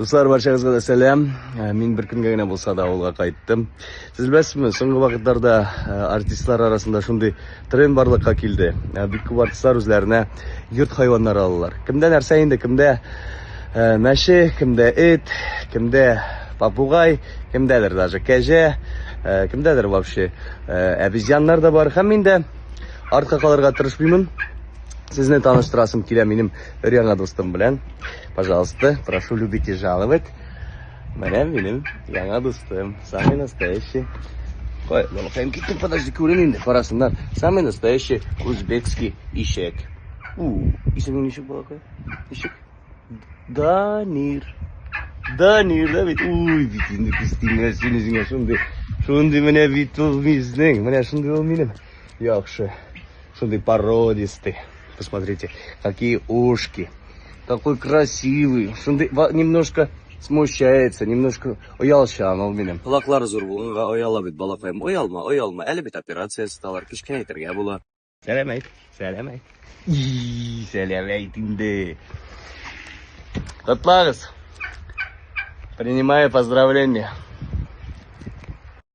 Дуслар, барчагызга да сәлам. Мин бер көнгә генә булса да авылга кайттым. Сез беләсезме, соңгы вакытларда артистлар арасында шундый тренд барлыкка килде. Бик күп артистлар үзләренә йорт хайваннары алалар. Кемдә нәрсә инде, кемдә мәче, кемдә эт, кемдә попугай, кемдәдер даже кәҗә, кемдәдер вообще обезьяннар да бар. Һәм мин дә артка калырга тырышмыймын. Сезне таныштырасым килә минем өр-яңа дустым белән. Пожалуйста, прошу любить и жаловать. Менә минем яңа дустым, самый настоящий. Ой, балакаем киттем, подожди, күрен инде, карасыннар. Самый настоящий узбекский ишәк. У, исемең ничек, балакай? Ничек? Данир. Данир, да бит? Уй, бит инде күз тимәс, син үзеңә шундый, шундый менә бит ул безнең, менә шундый ул минем. Яхшы. Шундый породистый. Посмотрите, какие ушки. Такой красивый. Шундый немножко смущается, немножко оялчан ул минем. Колаклары зур булганга ояла бит балакаем. Оялма, оялма. Әле бит операция ясаталар, кечкенәйтергә була. Сәлам әйт, сәлам әйт. Сәлам әйт инде. Котлагыз. Принимаю поздравления.